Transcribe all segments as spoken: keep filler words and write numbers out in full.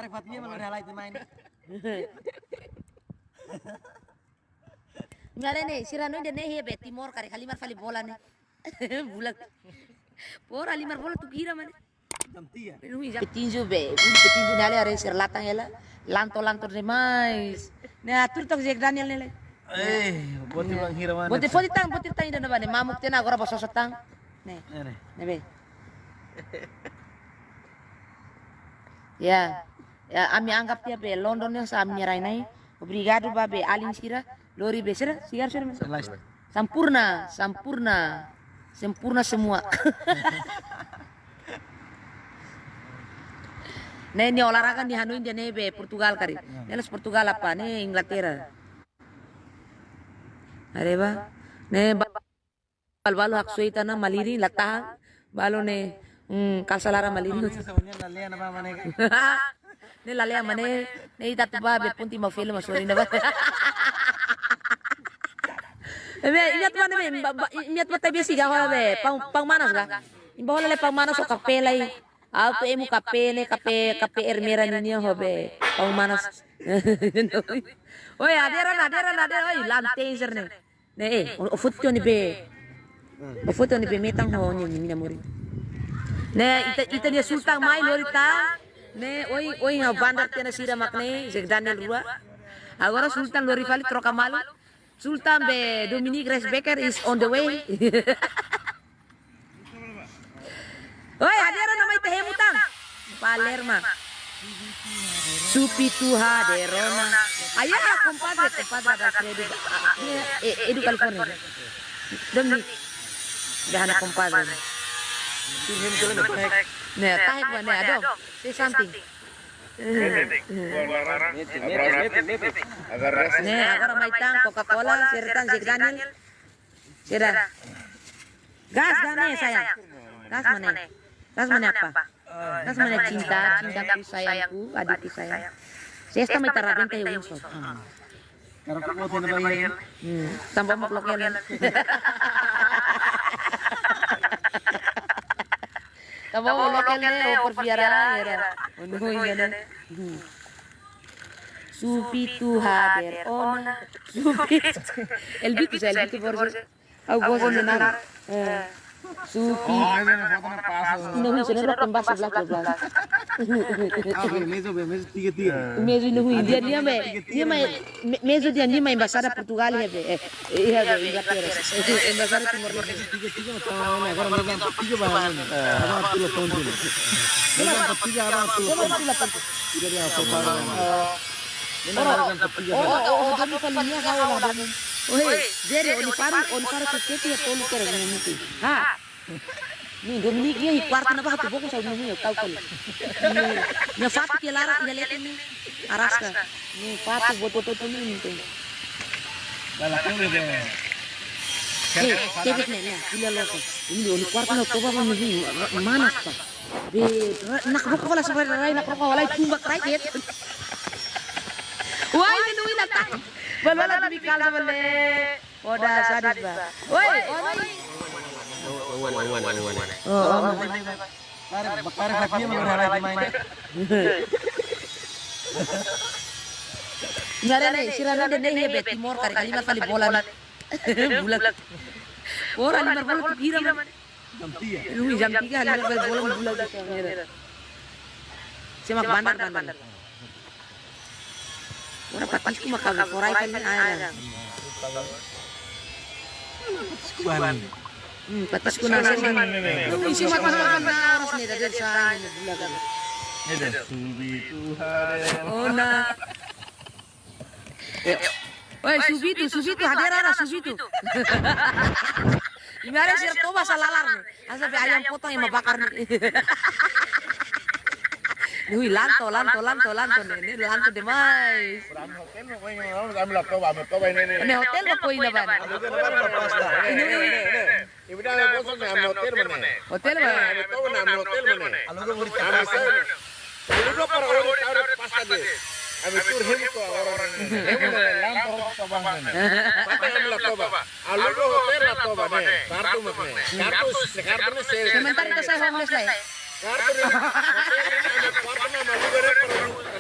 Karik Fatmia malu halai tu main. Nggak ada nih, sira no ida ne'e be Timor karik halimar fali bola ne'e. Bulak. Por halimar bola tuku hira mane. Jam tiga. Petinju be, petinju ne'e ale are sira latan hela. Lanto, lanto demais. Ne'e atur tok Jack Daniel ne'e lai. Eh, boti bang hira mane. Boti foti tan, boti tan ida na bane. Mamuk tiha ona agora ba sosa tan. Ne'e. Ne'e, ne'e. Ne'e be. Ya. Ya, ami anggap tiha be London ne'e hanesan ami-nia rai-na'in. Obrigadu ba be alin sira, lori be sira, sigar sira. Selamat. Sampurna, sampurna. Sempurna semua. Ne'e, nia olahraga nia hanoin ida ne'e be Portugal karik. Ya. Ne'e la'ós Portugal apa, ne'e Inglaterra. Haree ba. Ne'e ba- Balu-balu haksoit ona malirin la tahan. Balu ne'e, hmm, kalsa laran malirin. Balu ne'e saunian la lea na ba mane ka? Ne'e la lea mane, ne'e ita atu ba be ponte Maufele mak sorin ona ba. Be, imi atu ba ne'e be, ba, ba, imi atu ba tebe si ga hola be, paun, paun manas ga? Imi ba hola lai paun manas ho kafé lai. Ha'u atu emu kafé ne'e, kafé, kafé ermera nian ho be, paun manas. Oi, hadeer ona, hadeer ona, hadeer ona, oi, lan tenser ne'e. Ne'e, eh, o, o foti tiha ó-nia be. O foti tiha ó-nia be metan ho ó-nia, nia mina morin. Ne'e, ita, ita-nia Sultan mai lori tan. Ne'e, ohin, ohin ha'u bandar tiha ona sira mak ne'e, Jack Daniel rua. Agora Sultan lori fali troka malu. Sultan be Dominique Reisbecker is on the way. Oi, hadeer ona mai ita hemu tan. Palerma. Supitu hadeer ona. Aya, compadre, compadre Abel Freddy. Eh, eh, Edu California. Dominique. Dah ana compadre. Ne'e, tarik ba ne'e, ado. Say something. Ne'e, agora mai tan Coca-Cola, sira tan Jack Daniel. Sira. Gas, gas ne'e, sayang. Gas mane. Gas mane apa? Gas mane cinta, cintaku, sayangku, adikku, sayang. Sesta mai tara bente ya Winston. Karak ko bote na bayan. Hmm. Tanba mak lokal. Tanba mak lokal ne'e, o perpiara, era. Unu ida ne'e. Hmm. Supitu hadeer ona. Supitu. Elbitu, sa Elbitu Borges. Au gozo de nada. Eh. Supi. Oh, ese no fue una pasa. Ina hui, sira no tem basa blak blak. Ah, be, mezu, be, mezu, tiga, tiga. Mezu ina hui, nia, nia mai, nia mai, me-, mezu nia, nia mai embaixada Portugal, iha be, eh, iha be, Inglaterra. Embaixada Timor-Leste. Tiga, tiga, no, agora mezu tiga ba, agora tula pontu. Mezu tiga, agora tula pontu. Tiga dia apa, agora. Ora, oh, oh, oh, Domi fali nia hau la Domi. Oi, Jerry, ó-nia faru, ó-nia faru ke keti ya tolu kere guna miti. Ha? Ni Domi ni ke hi kuartu na ba hatu boko sa Domi ya tau kali. Ni, ni fatuk ke lara, ida lete ni. Araska. Ni fatuk boto boto ni ni tem. Bala kulu de. Hei, kebek ne, ne, kuliah losa. Ini ó-nia kuartu na toba ba ni, manas pa. Be, ra-, nakroka wala sabar rai, nakroka wala tumba krai ket. Wai, menu ina ta. Bal wala tu bikal sabar le. Oda sadis ba. Wai, wai. Oh, oh. Bakar, bakar, dia mau rai main. Nggak ada nih, sira no ida ne'e iha be Timor karik halimar fali bola ne'e. Bulak. Bola halimar bola tuku hira mane. Jam tiga. Ui, jam tiga halimar bola, bola di kamera. Semak bandar, bandar. Ora patisku maka forai kali air. Bani. Hmm, patisku na semak. Ui, semak mahal kan na oras ne'e dari saya ne'e bulak kan. Subitu hadeer ona. Oi, Subitu, Subitu, hadeer ona, Subitu. Imi haree sira toba sa lalar ne'e. Asa be ayam potong ema bakar ne'e. Ui, lanto, lanto, lanto, lanto ne'e. Ne'e lanto demais. Ami la toba, ami toba ne'e, ne'e. Ne'e hotel ba koi na ba ne'e. Ini, ini. Ibu dah bosan na ami hotel mana? Hotel mana? Ami tahu na ami hotel mana? Ami sa-, aluga para orang tahu pasta de. Ami tur hemu to orang. Hemu na lampu rokok to bang mana? Pasta ami la toba. Aluga hotel la toba ne. Kartu mak ne. Kartu, kartu ne se. Sementara itu saya homeless lah ya. Kartu ne. Hotel ne ami kartu na aluga ne para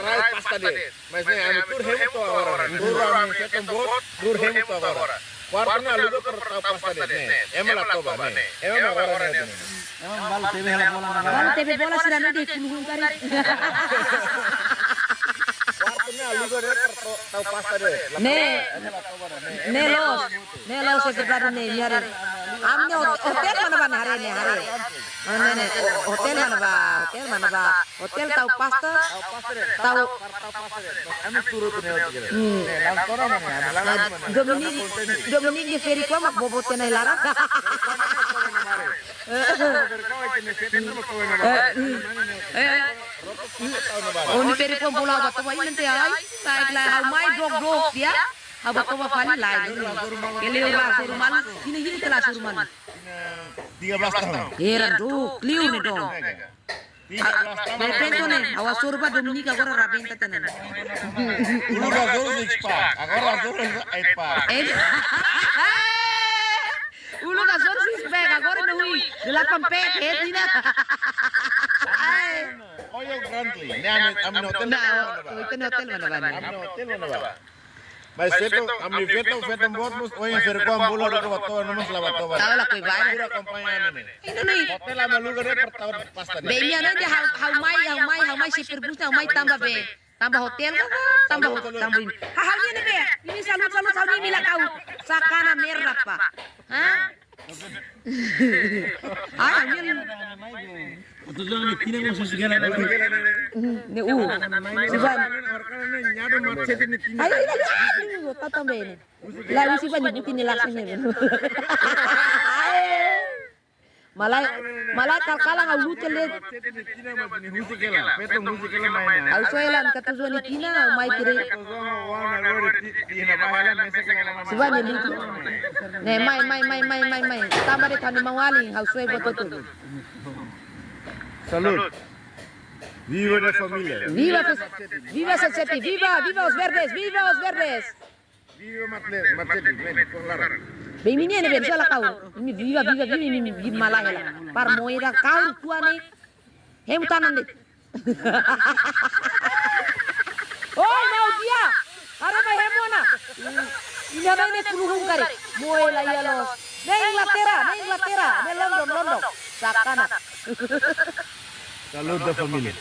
pasta de'it. Mas ne'e, ami tuur hemu to'o agora ne'e. Tuur ami feton boot, tuur hemu to'o agora. Kuartu ne'e aluga para tau pasta de'it ne'e. Ema la toba ne'e. Ema mak agora ne'e. Ema balu tebe hela bola na. Balu tebe bola sira ne'e de'it kulu hun karik. Kuartu ne'e aluga de'it para tau, tau pasta de'it. Ne'e. Ema la toba ne'e. Ne'e loos. Ne'e loos, é verdade ne'e, nia haree. Ami ne'e hot-, hotel mana bá ne'e, haree ne'e, haree. Ne'e, ne'e, ne'e, ho-, hotel mana bá, hotel mana bá. Hotel tau pasta, tau. Hmm. Dominique, Dominique nia ferik-oan mak boboot tiha ona iha laran. Eh, hmm. Eh. Ó-nia ferik-oan bolu ha'u bá toba, imi ente ai, sai la ha'u mai dok dok tiha. Ha'u bá toba fali lae. Kleur la hasoru malu, hili hili tela hasoru malu. Tiga belas tahun. Heran dok, kleur ne'e dok. Tiga belas tahun. Repente ne'e, ha'u hasoru bá Dominique agora rabenta tiha ona. Uluk hasoru six pack, agora hasoru eight pack. Eh? Uluk hasoru six pack, agora ne'e ui. Delapan pack, eh, tiha ona. Ai. Oyo Grandly. Ne'e ami, ami-nia hotel. Nah, hotel mana bá ne'e? Ami-nia hotel mana bá? Mas feton, ami feton, feton boot mós, ohin ferik-oan bolu ha'u bá toba, no mós la bá toba. Tau la koi bai. Pura akompaña ami ne'e. Ida-ne'e. Hotel ami aluga de'it para tau pasta ne'e. Be imi ne'e dehan ha'u, ha'u mai, ha'u mai, ha'u mai sei pergunta, ha'u mai tanba be. Tanba hotel ka, tanba, tanba imi. Ha, ha'u-nia ne'e be. Imi salut, salut, ha'u-nia imi la kau. Sakana merda pá. Ha? Ai, ha'u-nia. Atu zona ne'e tina mo susu gela ne'e. Ne'e u. Siban. Ai, ai, ai, ai, tata bene. La usi bani buti ni laksi ne'e. Ai. Malai, malai kal-kalan ha'u luta le. Ha'u soe lan katu zona ne'e tina, mai tire. Siban ne'e luta. Ne'e mai, mai, mai. Tanba de'it ha'u-nia maun-alin, ha'u soe buat hotu. Salud. Viva la familia. Viva Fes-, viva Saseti, viva, viva os verdes, viva os verdes. Viva Matle-, Matleti, ven, por la radio. Be imi ne'e, be, sala kau. Imi viva, viva, viva, imi, imi, viva malai la. Para moe ida kau tua ne'e. Hemu tan ne'e. Oi, mau dia. Haree ba hemu ona. Imi haree ne'e kulu hun karik. Moe la iha loos. Ne'e Inglaterra, ne'e Inglaterra, ne'e London, London. Sakana. Saluda família.